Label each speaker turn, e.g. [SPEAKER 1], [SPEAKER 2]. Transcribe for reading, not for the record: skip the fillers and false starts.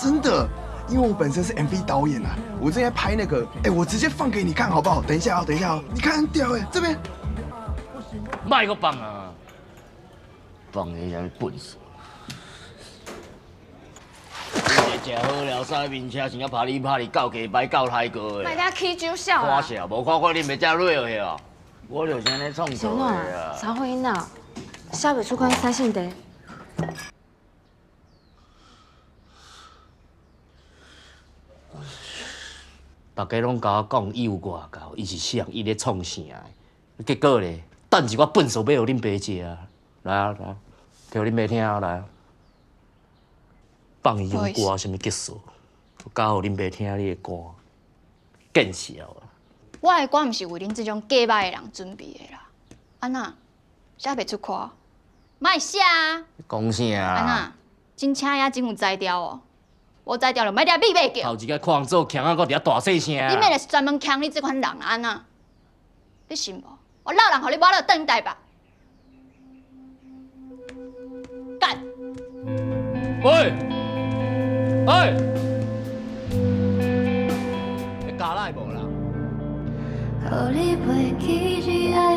[SPEAKER 1] 真的，因為我本身是 MV 導演啊，我正在拍那個，哎，我直接放給你看好不好？等一下啊，等一下啊，你看很屌哎，這邊。
[SPEAKER 2] 莫閣放啊！放彼啥物笨手？你食好了，驶面車，想要拍你拍你，鬥雞掰鬥胎哥的。
[SPEAKER 3] 莫遐起酒痟啦！
[SPEAKER 2] 看笑，無看過你袂遮落去哦。我就是按呢創作的啊。
[SPEAKER 3] 啥货囡仔，寫袂出款啥性地？
[SPEAKER 2] 大家攏共我講伊有外夠，伊是誰？伊咧創啥的？結果咧，等一寡糞埽欲予恁爸食啊！來啊來啊，提予恁爸聽啊來啊！放伊種歌，啥物激素？教予恁爸聽你的歌，見笑啊！
[SPEAKER 4] 我的歌毋是為恁這種假歹的人準備的啦。按怎寫袂出歌？莫寫啊！
[SPEAKER 2] 講啥
[SPEAKER 4] 按怎？真請也真有才調哦。無才調就莫掠覕覕叫。
[SPEAKER 2] 頭一个看人做強啊，閣佇遐大細聲。
[SPEAKER 4] 你妹就是專門坑你這款人啊！按怎？你信無？我老人予你抹落轉台北。幹！
[SPEAKER 2] 喂！喂！你加奶無啦？
[SPEAKER 5] 予你袂記一愛